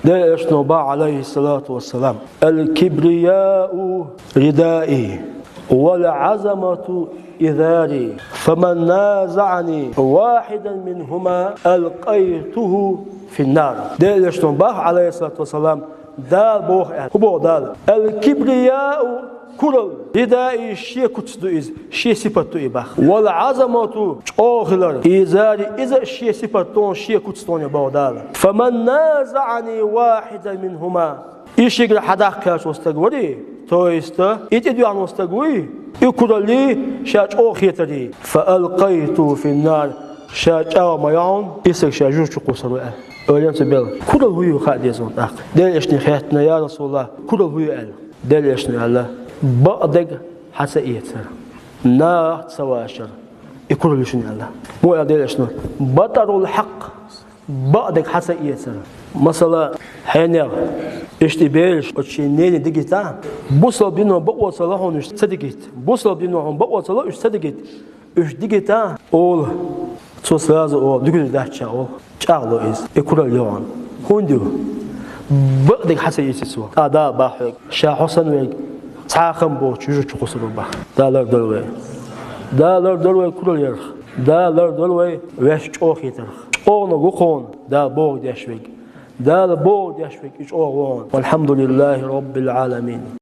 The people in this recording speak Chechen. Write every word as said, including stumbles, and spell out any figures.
Делан элчано бах, алейхиссалату вассалам: «الكبرياء ردائي والعظمة إزاري فمن نازعني واحدا منهما ألقيته في النار». Делан элчано бах, алейхиссалату вассалам, Дала бох аьлла. Ху бох Дала? «الكبرياء», курал, «ردائي», шен куц ду иза, шен сипат ду и бах. «والعظمة», чӀоагӀа хилар, «إزاري», иза шен сипат ду, шен куц ду бох Дала. «فمن نازعني واحدا منهما». И шийгара хьадаккха кхаьча стаг варий, то есть, и тӀедоьгӀна стаг вуй, и кураллий, ша чӀоагӀа хетарий, «فألقيته في النار», ша чӀоагӀа ма йоагӀун, и саг ша жужа чу кхувсар ву аьлла. Ойла е цу бел. Курал хӀу ю хаа деза тӀаккха. Делан элчане хаьттина: «Я Расулаллах, курал хӀу ю?» аьлла. Делан элчано аьлла: «Бакъдерг хьа ца эцар, нах ца вашар, и курал ю шуна», аьлла. Мо аьлла Делан элчано: «بطر الحق», бакъдерг хьа ца эцар. Масала, хьенех, иштта и бераш оцу шен нене дигита, бусалба дино бакъо ца ло хьуна уьш ца дигита. Бусалба дино хьуна бакъо ца ло уьш ца дигита. Уьш дигита, ола, цо сразу ола, дуьгур дац ша ола. ЧӀагӀло иза, и курал йоагӀун. ХӀунда ю? Бакъдерг хьа ца эций цо. ТӀаккха Дала бах хьоьга: «Ша хьо санна верг цхьа а хам боцуш жужа чу кхувсур ву», бах. Дала лардойла вай. Дала лардойла вай курал ярах. Дала лардойла вай ваьш чӀоагӀа хетарх. ЧӀоагӀаниг ву кхуна Дала бохург деш верг. Дала бохург деш верг, и чӀоагӀа ву хьуна. والحمد لله رب العالمين.